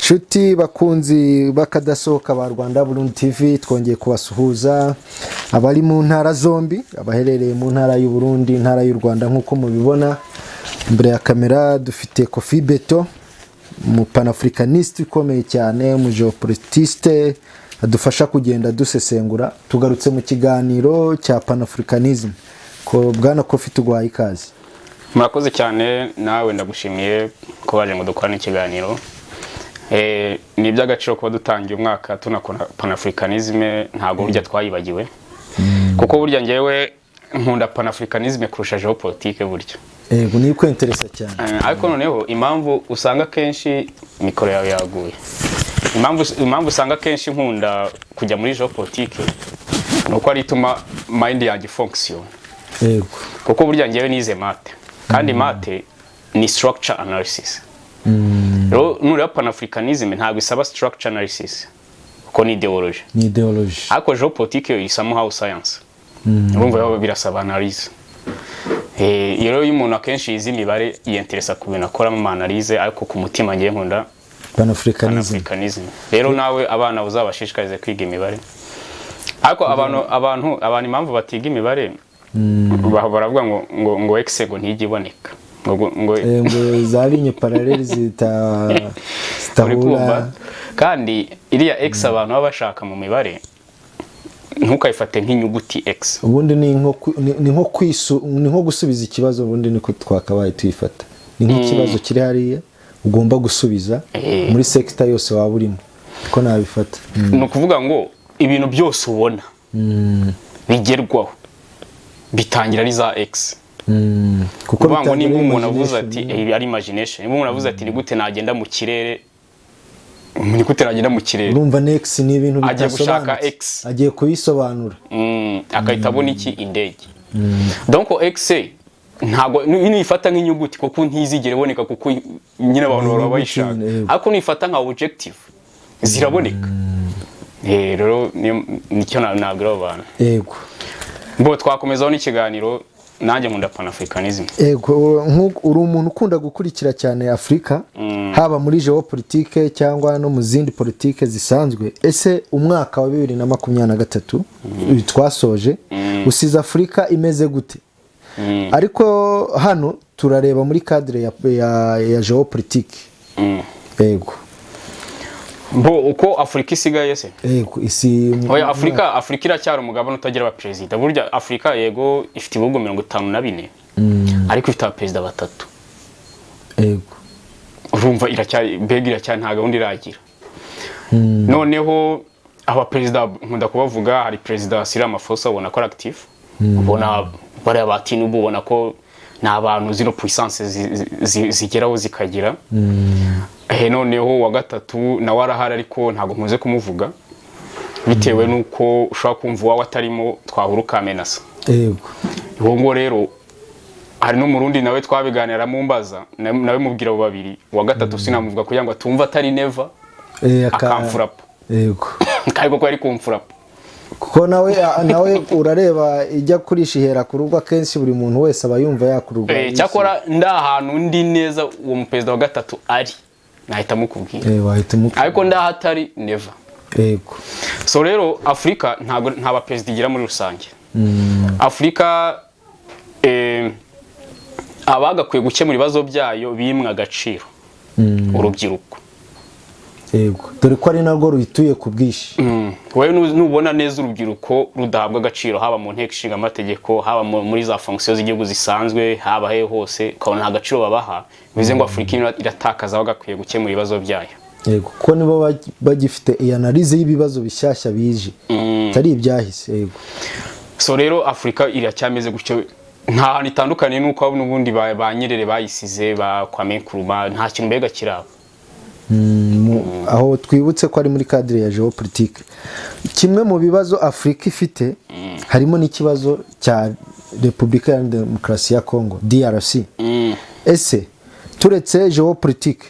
Nshuti bakunzi b'akadasohoka ba Rwanda Burundi TV, twongeye kubasuhuza, abari mu ntara zombi, abaherereye mu ntara y'u Burundi, intara y'u Rwanda. Nk'uko mubibona imbere ya kamera, dufite Kofi Beto, umu panafricaniste ukomeye cyane, umu géopolitiste, adufasha kugenda dusesengura. Tugarutse mu kiganiro cya panafricanism. Ko bwana Kofi, tuguhaye ikaze. Murakoze cyane. Nawe ndagushimiye ko baje ngo dukorane ikiganiro. Ni iby'agaciro kuba dutangiye umwaka tunakora panafricanisme. Ntabwo burya twayibagiwe, kuko burya ngewe nkunda panafricanisme kurusha géopolitique burya. Yego, ni kwenteresa cyane. Ariko noneho impamvu usanga kenshi, mikoro yawe yaguye, impamvu usanga kenshi nkunda kujya muri géopolitique ni uko ari ituma mind yanjye fonction, kuko burya ngewe nize math, kandi math ni structure analysis. Rero nureba panafricanism ntabwo isaba structure analysis, kuko ni ideology. Ni ideology. Ariko géopolitique yo isa how science, urumva yo birasaba analyse. Rero iyo umuntu akenshi yize imibare yiyenteresa ku bintu akoramo ama analyse, ariko ku mutima ngiye nkunda panafricanism. Panafricanism. Rero nawe abana uzabashishikarize kwiga imibare, ariko abantu impamvu batiga imibare, baravuga ngo x ngo ntijya iboneka, ngo Ngo za ligne parallèle Uri zitahura. Kumva kandi iriya x abantu baba bashaka mu mibare, ntukayifate nk'inyuguti x. Ubundi ni nko gusubiza ikibazo. Ubundi niko twakabaye tuyifata, ni nk'ikibazo kiri hariya ugomba gusubiza muri sector yose waba urimo, ko nabifata. Ni ukuvuga ngo ibintu byose ubona bigerwaho bitangira ari za x. Kuko Kuvuga ngo bitangira nimba umuntu avuze ati imagination. Ari imagination. Nimba umuntu avuze ati: "Ni gute nagenda mu kirere? Ni gute nagenda mu kirere?" Urumva nex ni ibintu Agiye gushaka bidasobanutse. X. Agiye kubisobanura. Agahita abona iki? Indege. Donc x ntabwo nifata nk'inyuguti, kuko ntizigera iboneka, kuko nyine abantu Ni bahora inyuguti, bayishaka. Ariko nifata nka objective ziraboneka. Rero nicyo nabwira abo bantu. Bo twakomezaho n'ikiganiro. Nanjye nkunda panafricanism. Yego, uri umuntu ukunda gukurikira cyane Afurika, haba muri géopolitique cyangwa no mu zindi politike zisanzwe. Ese umwaka wa 2023 twasoje usize Afurika imeze gute? Ariko hano turareba muri cadre ya géopolitique. Yego. Bo uko Afurika isigaye se? Yego, isi. Oya, Afurika iracyari umugabane utagira abaperezida. Burya Afurika, yego, ifite ibihugu 54, ariko ifite abaperezida batatu. Urumva iracyari, mbega iracyari, nta gahunda iragira. Noneho abaperezida nkunda kubavuga, hari Perezida Cyril Ramaphosa, ubona ko ari active, ubona bariya ba Tinubu, ubona ko ni abantu zino puissance zigeraho zikagira. Noneho uwa gatatu nawe arahari, ariko ntabwo nkunze kumuvuga bitewe n'uko ushobora kumva uwawe atarimo twahura ukamenasa. Uwo ngo rero hari n'Umurundi nawe twabiganira mumbaza, nawe mubwira abo babiri, uwa gatatu sinamuvuga kugira ngo atumva atari Neva akamfurapa. Kandi koko yari kumfurapa. Kuko nawe urareba ijya kurisha ihera ku rugo. Akenshi buri muntu wese aba yumva yakururwa. Cyakora ndi ahantu ndi neza uwo muperezida wa gatatu ari, nahita mukubwira. Wahita umukubwira. Ariko ndaho atari, Neva. So rero Afurika ntabwo nta baperezida igira muri rusange. Afurika, abagakwiye gukemura ibibazo byayo bimwe agaciro, urubyiruko. Yego, dore ko ari narwo ruyituye ku bwinshi. Wowe nubona neza urubyiruko rudahabwa agaciro, haba mu nteko ishinga amategeko, haba muri za fonction z'igihugu zisanzwe, haba he hose, ukabona nta gaciro babaha, bivuze ngo Afurika iratakaza bagakwiye gukemura ibibazo byayo. Yego, kuko nibo bagifite iyi analyse y'ibibazo bishyashya bije, atari ibyahise, yego. So rero Afurika iracyameze gutyo, nta hantu itandukaniye n'uko n'ubundi ba Nyerere bayisize, ba Kwame Nkrumah, nta kintu mbega kiraba. Aho twibutse ko ari muri cadre ya géopolitique. Kimwe mu bibazo Afurika ifite harimo n'ikibazo cya Repubulika ya Demokarasi ya Congo, DRC. Ese turetse géopolitique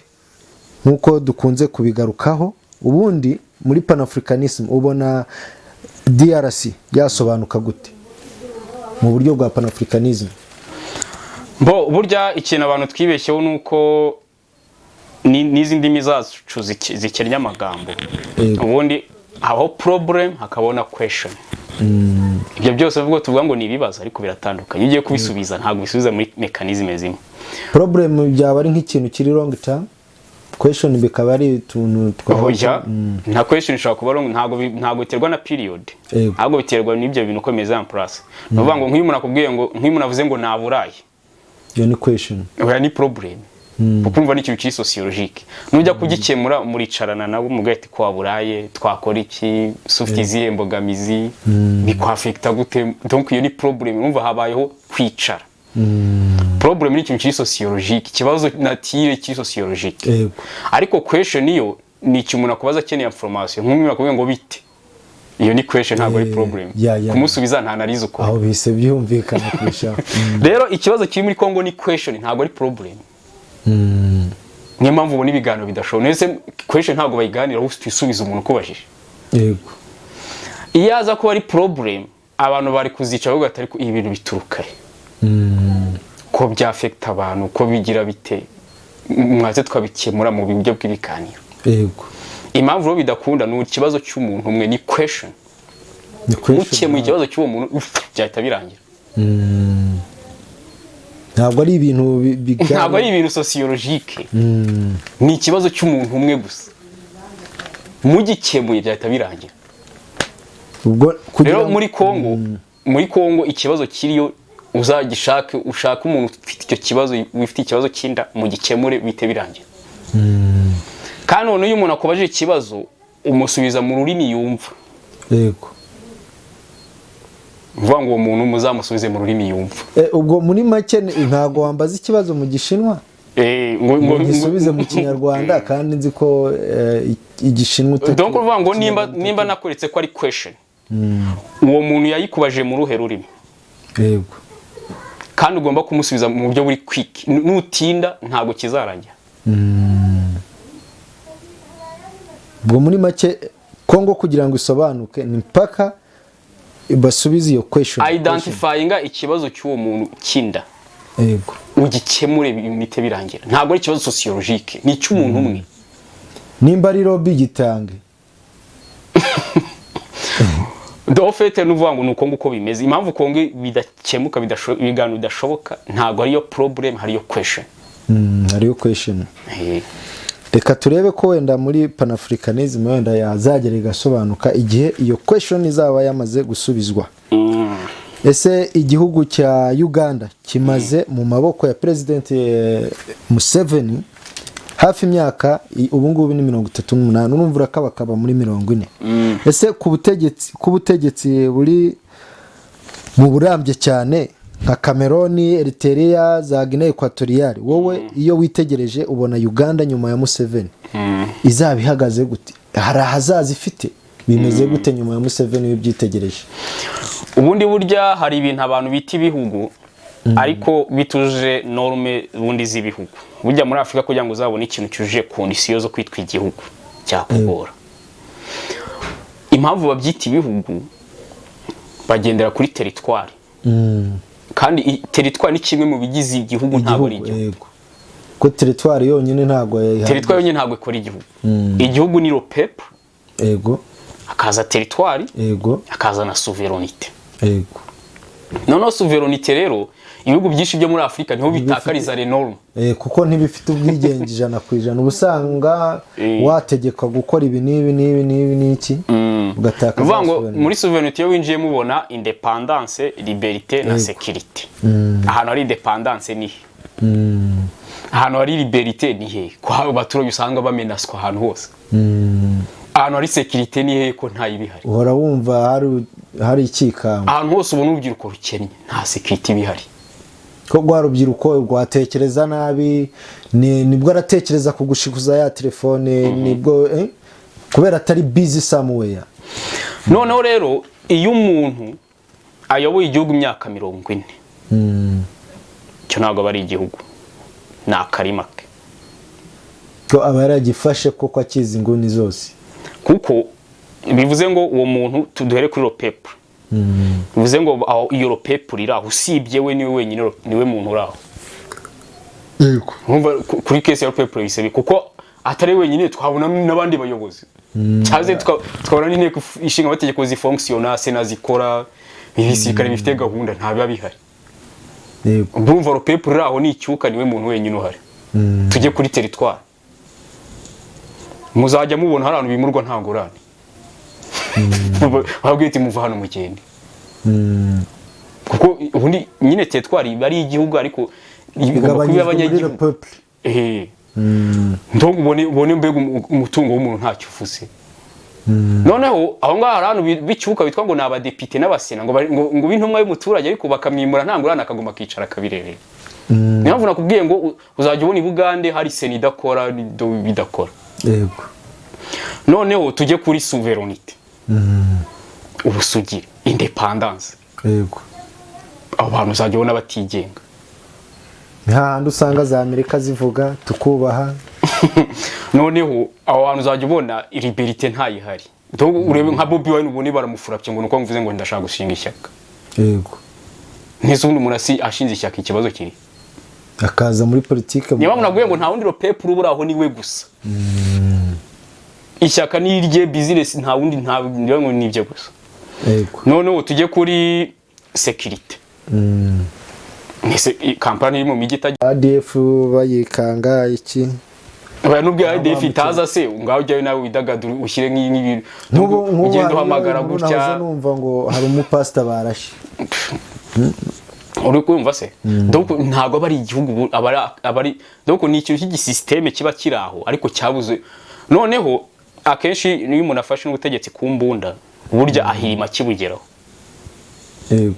nk'uko dukunze kubigarukaho, ubundi muri panafricanism ubona DRC yasobanuka gute mu buryo bwa panafricanism? Bo burya ikintu abantu twibeshyeho ni uko N'izi ndimi zacu zikennye amagambo. Ubundi habaho problem, hakabaho na question. Ibyo byose ubwo tuvuga ngo ni ibibazo, ariko biratandukanye. Iyo ugiye kubisubiza, ntabwo bisubiza muri mécanisme zimwe. Problem byaba ari nk'ikintu kiri long term, question bikaba ari utuntu twa Oya, nta question ishobora kuba long. Ntabwo biterwa na period, ahubwo biterwa n'ibyo bintu uko bimeze en place. Ni ukuvuga ngo nk'iyo umuntu akubwiye ngo, nk'iyo umuntu avuze ngo naburaye, Iyo ni question. Oya, ni problem, kuko urumva ni ikintu kiri sociologique. Nujya kugikemura, muricarana nabo mugahita ko waburaye, twakora iki se, ufite izihe mbogamizi, bikwaffecta gute? Donc iyo ni problem. Urumva habayeho kwicara. Problem ni ikintu kiri sociologique, ikibazo nature kiri sociologique. Ariko question yo ni ikintu umuntu akubaza akeneye information. Nk'umuntu akubwiye ngo bite, iyo ni question, ntabwo ari problem. Kumusubiza nta analyse ukora. Aho bihise byumvikana kurushaho. Rero ikibazo kiri muri Congo ni question, ntabwo ari problem. Niyo mpamvu ubona ibiganiro bidashoboka. Ndetse question ntabwo bayiganiraho, isubiza umuntu ukubajije. Iyo aza kuba ari problem, abantu bari kuzica bavuga ati: "Ariko ibi bintu bituruka he, ko byaffecta abantu, ko bigira bite? Mwaze twabikemura mu buryo bw'ibiganiro." Impamvu rero bidakunda ni ikibazo cy'umuntu umwe, ni question. Ni question. Mukemuye ikibazo cy'uwo muntu, byahita birangira. Ntabwo ari ibintu Ntabwo ari ibintu sociologique, ni ikibazo cy'umuntu umwe gusa. Mugikemuye byahita birangira. Ubwo kugira Rero muri Kongo ikibazo kiriyo uzagishake, ushake umuntu ufite icyo kibazo, ufite ikibazo cy'inda, mugikemure bihite birangira. Kandi noneho iyo umuntu akubajije ikibazo, umusubiza mu rurimi yumva. Uvuga ngo uwo muntu muzamusubize mu rurimi yumva. Ubwo muri make ntabwo wambaza ikibazo mu Gishinwa ngo ngo gisubize mu Kinyarwanda, kandi nzi ko Igishinwa Donc uvuga ngo nimba nakweretse ko ari question, uwo muntu yayikubaje mu ruhe rurimi? Kandi ugomba kumusubiza mu buryo buri quick. Nutinda ntabwo kizarangira. Ubwo muri make, Kongo kugira ngo isobanuke ni mpaka basubize iyo question. Identifyinga ikibazo cy'uwo muntu cy'inda, ugikemure bihite birangira. Ntabwo ari ikibazo sociologique, ni icy'umuntu umwe. Nimba ari lobby, gitange. En fait, ni ukuvuga ngo ni uko nguko bimeze. Impamvu Kongo bidakemuka, ibiganiro bidashoboka, ntabwo ariyo problem, hariyo question. Hariyo question. Reka turebe ko wenda muri panafricanism wenda yazagera igasobanuka igihe iyo question izaba yamaze gusubizwa. Ese igihugu cya Uganda kimaze mu maboko ya President Museveni hafi imyaka ubu ngubu ni 38, urumva urakabakaba muri 40. Ese ku butegetsi buri mu burambye cyane nka Cameroon, Eritrea, za Guinea Equatoriale, wowe iyo witegereje ubona Uganda nyuma ya Museveni izaba ihagaze gute? Hari ahazaza ifite? Bimeze gute nyuma ya Museveni iyo ubyitegereje? Ubundi burya hari ibintu abantu bita ibihugu ariko bitujuje norme ubundi z'ibihugu. Burya muri Afurika, kugira ngo uzabone ikintu cyujuje condition zo kwitwa igihugu cyakugora. Impamvu babyita ibihugu, bagendera kuri territoire, kandi territoire ni kimwe mu bigize igihugu, ntabwo ari igihugu. Yego, ko territoire yonyine ntabwo yayihagije. Territoire yonyine ntabwo ikora igihugu. Igihugu ni le peuple, hakaza territoire, hakaza na souveraineté. Noneho souveraineté rero, ibihugu byinshi byo muri Afurika niho bitakariza les normes. Kuko ntibifite ubwigenge 100%, uba usanga wategekwa gukora ibi n'ibi n'ibi n'ibi n'iki, ugatakaza Uvuga ngo souveraineté. muri souveraineté iyo winjiyemo ubona indépendance, liberté na sécurité. Ahantu hari indépendance ni he? Ahantu hari liberté ni he, ko hari abaturage usanga bamenaswa ahantu hose? Ahantu hari sécurité ni he, ko ntayibihari? Uhora wumva hari ikikango. Ahantu hose ubona urubyiruko rukennye, nta sécurité iba ihari. Ko rwa rubyiruko rwatekereza nabi, nibwo aratekereza kugushikuza ya telefone, nibwo kubera atari busy somewhere. Noneho rero iyo umuntu ayoboye igihugu imyaka 40, icyo ntabwo aba ari igihugu, ni akarima ke. Ko aba yaragifashe koko, akizi inguni zose. Kuko bivuze ngo uwo muntu, duhere kuri le peuple, bivuze ngo aho iyo le peuple iri aho, usibye we, niwe wenyine, niwe muntu uri aho. Yego. Urumva kuri case ya peuple bisebe, kuko atari wenyine, twabona n'abandi bayobozi, cyangwa se tukabona n'inteko ishinga amategeko zifonctionna, sena zikora, ibisirikare bifite gahunda, nta biba bihari. Urumva le peuple uri aho ni icyuka, niwe muntu wenyine uhari. Tujye kuri territoire, muzajya mubona hari ahantu bimurwa nta ngurane, bababwira ati: "Muva hano mugende." Kuko ubundi nyine territoire iba ari igihugu, ariko igomba kuba Igabanyijwe muri le iy'abanyagihugu. peuple. Ndongo ubone mbega umutungo w'umuntu ntacyo uvuze. Noneho aho ngaho hari ahantu b'icyuka bitwa ngo ni abadepite n'abasena, ngo b'intumwa y'umuturage, ariko bakamwimura nta ngurane, akaguma akicara akabirebera. Niyo mpamvu nakubwiye ngo uzajya ubona i Bugande hari sena idakora, bidakora. Noneho tujye kuri souveraineté, ubusugire, indépendance. Abo bantu uzajya ubona batigenga. Ni hahandi usanga za Amerika zivuga tukubaha. Noneho abo bantu uzajya ubona liberté ntayihari. Donc urebe nka Bobi Wine, ubone baramufurapye ngo nuko mvuze ngo ndashaka gushinga ishyaka. Ntese ubundi umuntu ashinze ishyaka, ikibazo kiri? Akaza muri politike. Niyo mpamvu nabwiye ngo nta wundi peuple ubura aho, ni we gusa. Ishyaka ni irye, business nta wundi, nta ngo ni ibye gusa. Noneho tujye kuri sécurité. Ese Kampala iri mu mijyi itagira ADF bayikanga iki? Oya, nubwo ADF itaza se, ngaho ujyayo nawe widagadure, ushyire nk'ibintu Nk'ubu ugenda hariyo uhamagara inkuru gutya. nahoze numva ngo hari umupasita barashe. Uri kumva se? Donc ntabwo aba ari igihugu, aba ari donc ni ikintu cy'igisystème kiba kiri aho, ariko cyabuze. Noneho akenshi niyo umuntu afashe n'ubutegetsi ku mbunda, burya ahirima akibugeraho. Yego,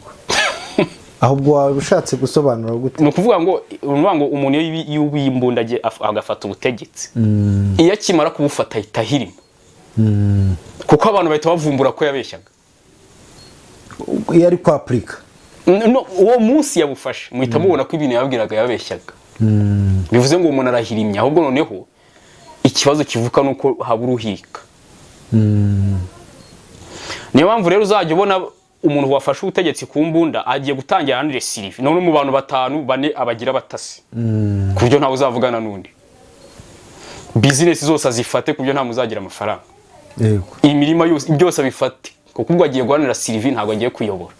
ahubwo waba ushatse gusobanura gute? Ni ukuvuga ngo umuntu iyo yubiye imbunda agafata ubutegetsi, iyo akimara kubufata ahita ahirima, kuko abantu bahita bavumbura ko yabeshyaga. Iyo ari kwapurika. No, uwo munsi yabufashe muhita mubona ko ibintu yababwiraga yabeshyaga. Bivuze ngo uwo muntu arahirimye. Ahubwo noneho ikibazo kivuka nuko habura uhirika. Niyo mpamvu rero uzajya ubona umuntu wafashe ubutegetsi ku mbunda agiye gutangira ahanire survie, none mu bantu batanu, bane abagira batasi, ku buryo ntawe uzavugana n'undi. Business zose azifate, ku buryo nta muzagira amafaranga. Imirima yose, byose abifate, kuko ubwo agiye guharanira survie, ntabwo agiye kuyobora.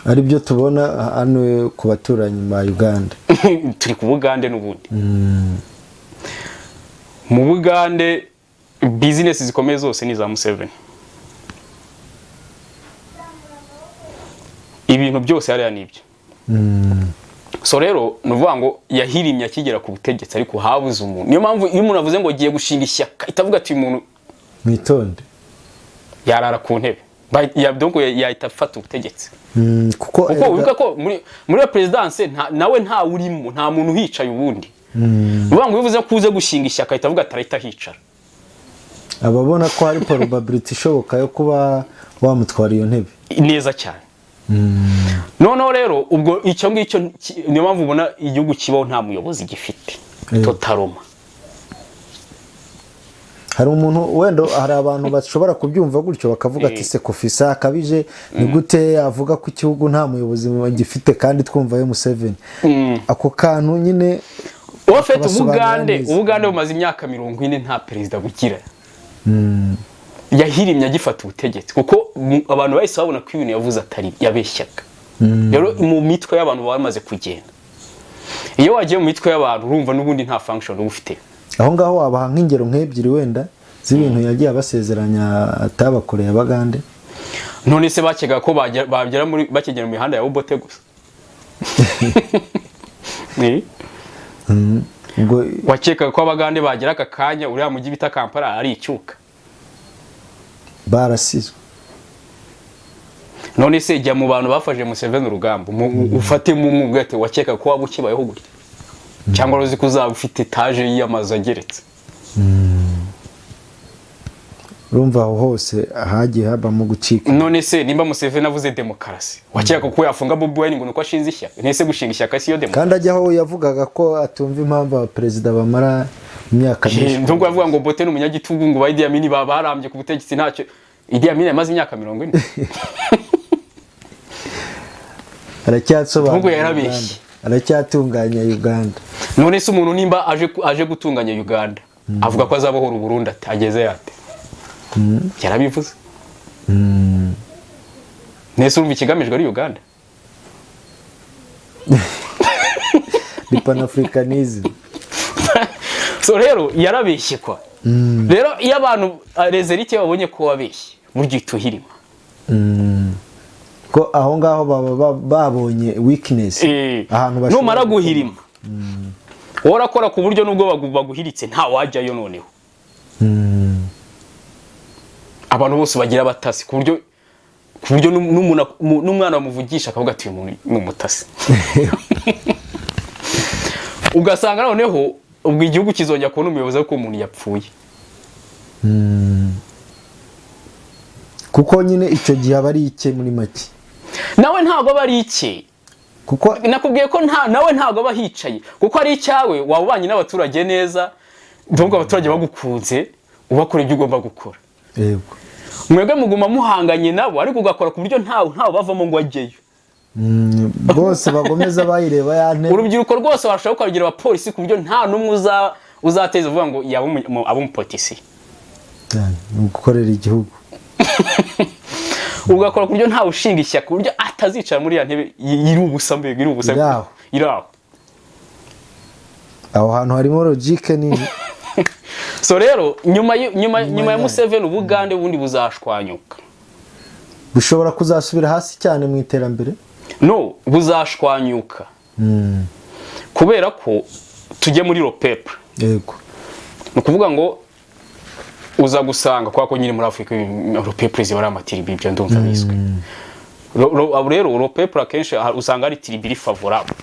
Ari byo tubona hano ku baturanyi ba Uganda. Turi ku Bugande n'ubundi. Mu Bugande business zikomeye zose ni iza Museveni. Ibintu byose hariya ni ibyo. So rero ni ukuvuga ngo yahirimye akigera ku butegetsi, ariko habuze umuntu. Niyo mpamvu iyo umuntu avuze ngo agiye gushinga ishyaka, itavuga ati uyu muntu Mwitonde. yarara ku ntebe. Donc yahita afata ubutegetsi. Kuko Kuko wibuka ko muri iyo présidence nawe nta urimo, nta muntu uhicaye ubundi. Uvuga ngo bivuze ko uze gushinga ishyaka, ahita avuga ati arahita ahicara. Ababona ko hari probability ishoboka yo kuba wamutwara iyo ntebe. Neza cyane. Noneho rero ubwo icyo ngicyo niyo mpamvu ubona igihugu kibaho nta muyobozi gifite totalement. Hari umuntu wenda, hari abantu bashobora kubyumva gutyo bakavuga ati: "Se Kofisa akabije, ni gute avuga ko igihugu nta muyobozi gifite kandi twumva yo Museveni?" Ako kantu nyine Ufite bakabasobanurira Ubugande neza. Ubugande bumaze imyaka 40 nta perezida bugira. Yahirimye agifata ubutegetsi, kuko abantu bahise babona ko ibintu yavuze atari yabeshyaga. Rero mu mitwe y'abantu bamaze kugenda, iyo wagiye mu mitwe y'abantu, urumva n'ubundi nta function uba ufite. Aho ngaho wabaha nk'ingero nk'ebyiri wenda z'ibintu yagiye abasezeranya atabakoreye Abagande? None se bakekaga ko bagera muri bakigera mu mihanda ya Obote gusa? Ubwo Wakekaga ko Abagande bagera aka kanya uriya mujyi bita Kampala ari icyuka? Barasizwe. None se jya mu bantu bafashe Museveni urugamba, ufatemo umwe ubwo ati wakeka ko waba ukibayeho gutya, cyangwa uzi ko uzaba ufite etaje y'amazu ageretse? Urumva aho hose hagiye habamo gucika. None se nimba Museveni avuze demokarasi, wakeka ko yafunga Bobi Wine ngo nuko ashinze ishyaka? Ntese gushinga ishyaka siyo demokarasi? Kandi ajyaho yavugaga ko atumva impamvu abaperezida bamara imyaka myinshi. Ndumva yavuga ngo Obote ni umunyagitugu, ngo ba Idi Amin baba barambye ku butegetsi ntacyo. Idi Amin yamaze imyaka 40. Aracyasobanura Ahubwo yarabeshye. Uganda. Aracyatunganya Uganda. None se umuntu nimba aje gutunganya Uganda, avuga ko azabohora Uburundi, ati ageze ate? Yarabivuze. Nese urumva ikigamijwe ari Uganda? Ni panafricanism. So rero yarabeshye kwa rero iyo abantu les élites babonye ko wabeshye, burya uhita uhirima. Ko aho ngaho baba babonye weakness, ahantu bashobora Numara guhirima, wowe urakora ku buryo nubwo baguhiritse nta wajyayo noneho. Abantu bose bagira abatasi ku buryo n'umwana bamuvugisha akavuga ati: "Uyu muntu ni umutasi." Ugasanga noneho ubwo igihugu kizongera kubona umuyobozi ariko umuntu yapfuye. Kuko nyine icyo gihe aba ari icye muri make. Nawe ntabwo aba ari icye. Kuko Nakubwiye ko nta nawe ntabwo aba hicaye, kuko ari icyawe waba ubanye n'abaturage neza, donc abaturage bagukunze, ubakora ibyo ugomba gukora. Mwebwe muguma muhanganye nabo, ariko ugakora ku buryo ntawe bavamo ngo ajyeyo. Bose bagomeza bayireba ya ntebe. Urubyiruko rwose barashobora kubagira abapolisi ku buryo nta n'umwe uzateza uvuga ngo yaba abe umupolitisiye. Cyane, ni ugukorera igihugu. Ugakora ku buryo ntawe ushinga ishyaka, ku buryo atazicara muri ya ntebe iri ubusa, mbega iri ubusa. Iri aho. Iri aho. Aho hantu harimo logique nini. So rero nyuma ya yayo. Museveni, Ubugande bundi buzashwanyuka. Bushobora kuzasubira hasi cyane mu iterambere. No, buzashwanyuka kubera ko tujye muri le peuple. Ni ukuvuga ngo uza gusanga kubera ko nyine muri Afurika le peuple ziba ari ama tribu, ibyo ndumva bizwi. Abo rero le peuple akenshi usanga ari tribu iri favorable.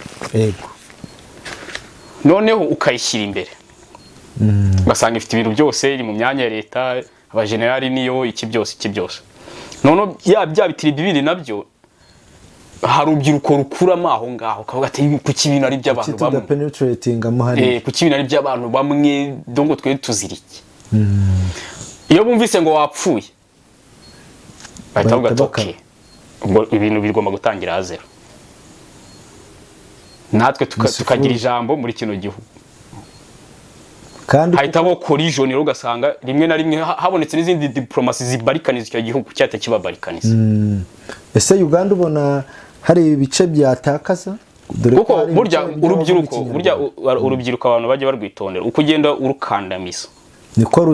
Noneho ukayishyira imbere, ugasanga ifite ibintu byose, iri mu myanya ya leta, abajenerali niyo, iki byose, iki byose. Noneho ya bya bi tribu bibiri nabyo hari urubyiruko rukuramo aho ngaho, ukavuga ati: "Kuki ibintu ari iby'abantu bamwe?" Tudapenetratingamo hariya. Kuki ibintu ari iby'abantu bamwe? Donc twe tuzira iki? Iyo bumvise ngo wapfuye, bahita bavuga ati: Bahita bakara. "Okay, ubwo ibintu bigomba gutangira à zéro, natwe Isuku. tukagira ijambo muri kino gihugu." Kandi Hahitamo collision rero, ugasanga rimwe na rimwe habonetse n'izindi diplomasi zibarikaniza icyo gihugu cyahita kibabarikaniza. Ese Uganda ubona hari ibice byatakaza? Dore ko Kuko hari burya ibice by'abavuga urubyiruko burya Ikinyarwanda. Urubyiruko abantu bajya barwitondera, uko ugenda urukandamiza, Niko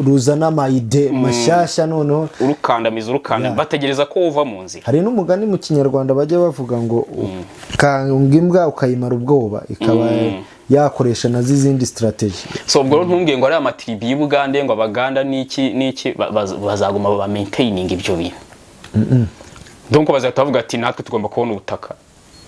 ruzana ama idées mashyashya noneho. Urukandamiza, urukandamiza, bategereza ko uva mu nzira. Hari n'umugani mu Kinyarwanda bajya bavuga ngo ukanga imbwa ukayimara ubwoba, ikaba yakoresha nazo izindi strategy. So ubwo rero ntumbwiye ngo ari ama tribu y'Ubugande, ngo Abaganda n'iki n'iki, bazaguma ba maintaining ibyo bintu. Donc bazahita bavuga ati: "Natwe tugomba kubona ubutaka,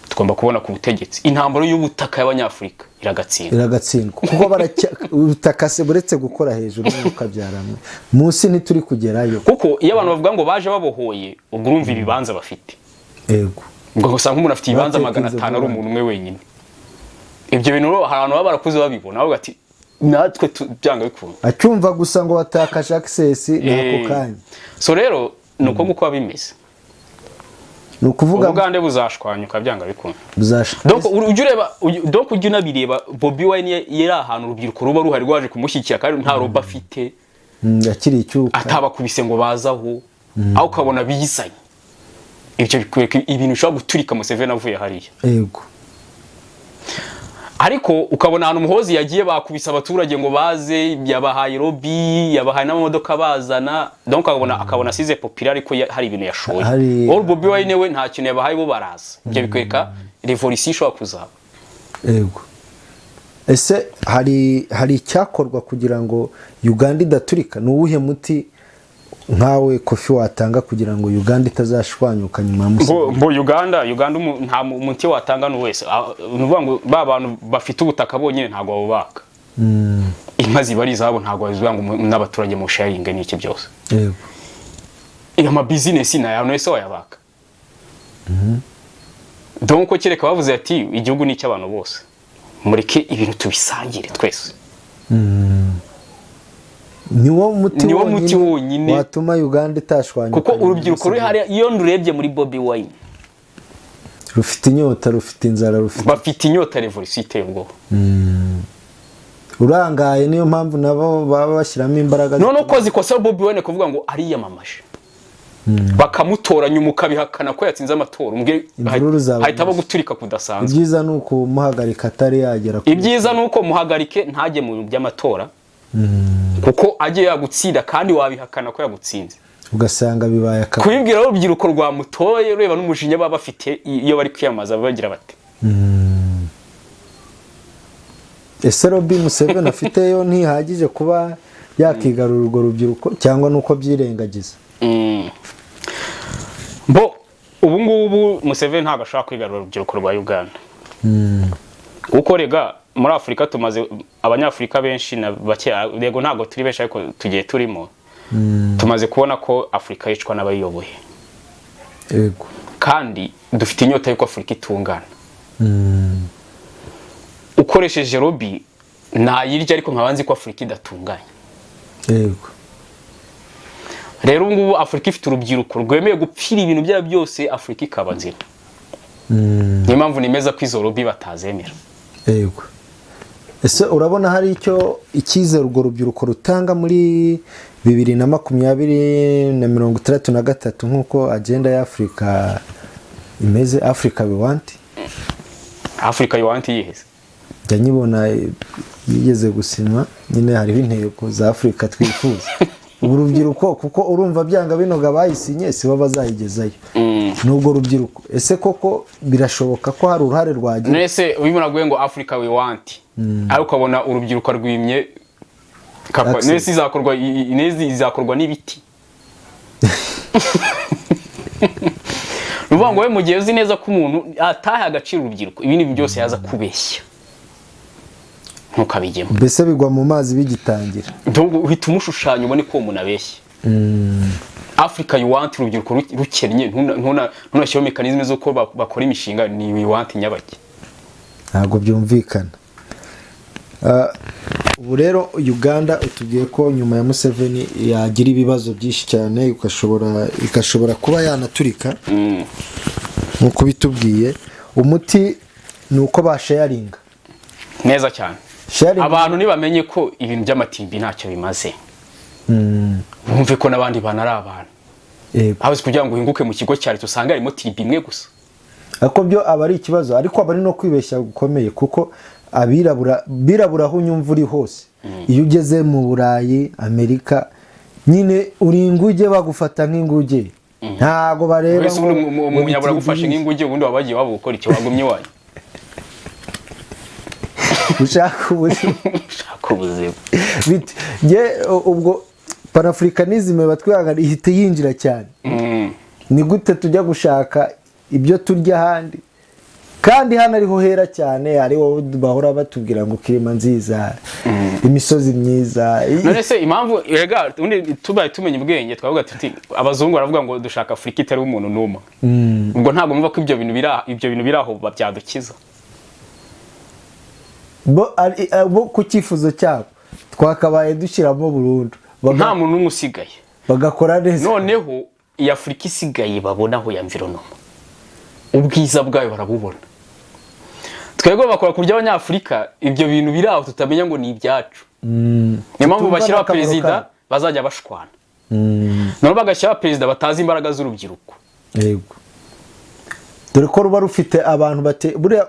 tugomba kubona ku butegetsi." Intambara y'ubutaka y'Abanyafurika iragatsindwa. Iragatsindwa, kuko baracya ubutaka se buretse gukora hejuru ukabyaramo munsi ntituri kugerayo. Kuko iyo abantu bavuga ngo baje babohoye, ubwo urumva ibibanza bafite. Ubwo usanga umuntu afite ibibanza Batekinze 500 ari vuba. umuntu umwe wenyine. Ibyo bintu rero hari abantu baba barakuze babibona, bavuga ati: "Natwe byanga bikunda." Acyumva gusa ngo watakaje access ni ako kanya. So rero ni uko nguko biba bimeze. Ni ukuvuga Ubugande buzashwanyuka byanga bikunda. Donc ujya ureba, donc ujya unabireba, Bobi Wine yari ahantu urubyiruko ruba ruhari rwaje kumushyigikira kandi nta roba afite. Yakiri icyuka. Atabakubise ngo bazaho aho, ukabona bizanye ibyo bikwereka ibintu bishobora guturika Museveni avuye hariya. Ariko ukabona ahantu Muhozi yagiye bakubise abaturage ngo baze, yabahaye lobby, yabahaye n'amamodoka bazana, donc akabona asize populaire, ariko hari ibintu yashoye. Or Bobi Wine we nta kintu yabahaye, bo baraza. Ibyo bikwereka revolution ishobora kuzaba. Yego. Ese hari icyakorwa kugira ngo Uganda idaturika? Ni uwuhe muti nkawe Kofi watanga kugira ngo Uganda itazashwanyuka nyuma ya Museveni? Mbo Uganda nta muti watanga ni wese. Ni ukuvuga ngo ba bantu bafite ubutaka bonyine ntabwo babubaka. Inka ziba ari izabo, ntabwo bazivuga ngo n'abaturage mu sharinge n'iki byose. Ama business ni ayawe wese wayabaka. Donc kereka bavuze ati: "Igihugu ni icy'abantu bose, mureke ibintu tubisangire twese." Niwo muti Niwo muti wonyine. watuma Uganda itashwanyuka Kuko nyuma ya urubyiruko ruri Museveni. hariya, iyo ndurebye muri Bobi Wine, Rufite inyota, rufite inzara, rufite Bafite inyota, revolution iteye ubwoba. Urangaye, niyo mpamvu nabo baba bashyiramo imbaraga. None uko zikosa Bobi Wine kuvuga ngo ariyamamaje, bakamutora, nyuma ukabihakana ko yatsinze amatora, Imvururu zaba hahita abo nyinshi. guturika kudasanzwe. Ibyiza ni ukumuhagarika atari yagera ku Ibyiza ni uko muhagarike ntajye mu bintu by'amatora, kuko agiye yagutsinda kandi wabihakana ko yagutsinze. Ugasanga bibaye akavuyo. Kubibwira urubyiruko rwamutoye, reba n'umujinya baba bafite iyo bari kwiyamamaza, bagira bati Ese lobby Museveni afite yo ntihagije kuba yakigarura urwo rubyiruko, cyangwa nuko byirengagiza? Bo ubu ngubu Museveni ntabwo ashobora kwigarura urubyiruko rwa Uganda, kuko rega muri Afurika tumaze Abanyafurika benshi na bake, yego ntabwo turi benshi ariko tugiye turimo, tumaze kubona ko Afurika yicwa n'abayiyoboye. Kandi dufite inyota y'uko Afurika itungana. Ukoresheje lobby nayirya, ariko nkaba nzi ko Afurika idatunganye. Rero ubu ngubu Afurika ifite urubyiruko rwemeye gupfira ibintu byayo byose, Afurika ikaba nzima. Niyo mpamvu nemeza ko izo lobby batazemera. Yego. Ese urabona hari icyo icyizere urwo rubyiruko rutanga muri 2020 na 63, nk'uko agenda y'Afurika imeze, "Africa We Want"? "Africa You Want" yiheze? Njya nyibona, yigeze gusinywa nyine, hariho intego za Afurika twifuza. Ubu rubyiruko, kuko urumva byanga binoga bayisinye si bo bazayigezayo, n'ubwo rubyiruko, ese koko birashoboka ko hari uruhare rwagira? Nese ubibona ngo "Africa We Want", ariko ukabona urubyiruko rwimye Access. Nese izakorwa nese izakorwa n'ibiti? Ni ukuvuga ngo we mu gihe uzi neza ko umuntu atahaye agaciro urubyiruko, ibindi byose yaza kubeshya ntukabijyemo. Mbese bigwa mu mazi bigitangira. Donc uhita umushushanya ubone ko uwo muntu abeshya. "Africa You Want", urubyiruko rukennye, ntunashyireho mécanismes z'uko bakora imishinga, ni "We Want" nyabaki? Ntabwo byumvikana. Ubu rero Uganda utubwiye ko nyuma ya Museveni yagira ibibazo byinshi cyane, igashobora kuba yanaturika nk'uko bitubwiye. Umuti ni uko basharinga. Neza cyane. Sharing. Abantu ntibamenye ko ibintu by'amatimbi ntacyo bimaze, bumve ko n'abandi bantu ari abantu. Aho kugira ngo uhinguke mu kigo cya leta usanga harimo tribu imwe gusa. Ariko byo aba ari ikibazo, ariko aba ari no kwibeshya gukomeye, kuko abirabura birabura aho unyumva uri hose, iyo ugeze mu Burayi, Amerika, nyine uri inguge, bagufata nk'inguge, ntago bareba Wese ubundi ngo umunyabura ni agufashe tribu. nk'inguge, ubundi waba wagiye waba gukora iki? Wagumye iwanyu. Ushaka ubuzima. Ushaka ubuzima. Bite nge ubwo panafricanisme batwihangana ihita yinjira cyane. Ni gute tujya gushaka ibyo turya ahandi kandi hano ariho hera cyane, ariho bahora batubwira ngo climat nziza, imisozi myiza? None se impamvu rega ubundi tubaye tumenya ubwenge twavuga tuti abazungu baravuga ngo dushaka Afurika itariho umuntu n'umwe, ubwo ntabwo mvuga ko ibyo bintu biri aho byadukiza. Bo ku cyifuzo cyabo twakabaye dushyiramo burundu Nta muntu n'umwe usigaye. Bagakora neza. Noneho iyi Afurika isigaye babona aho ya environnement, ubwiza bwayo barabubona. Twebwe bakora ku buryo Abanyafurika ibyo bintu biri aho tutamenya ngo ni ibyacu. Niyo mpamvu Tutumva bashyiraho n'akamaro perezida kayo. bazajya bashwana, noneho bagashyiraho perezida batazi imbaraga z'urubyiruko. Yego, dore ko ruba rufite abantu bate buriya.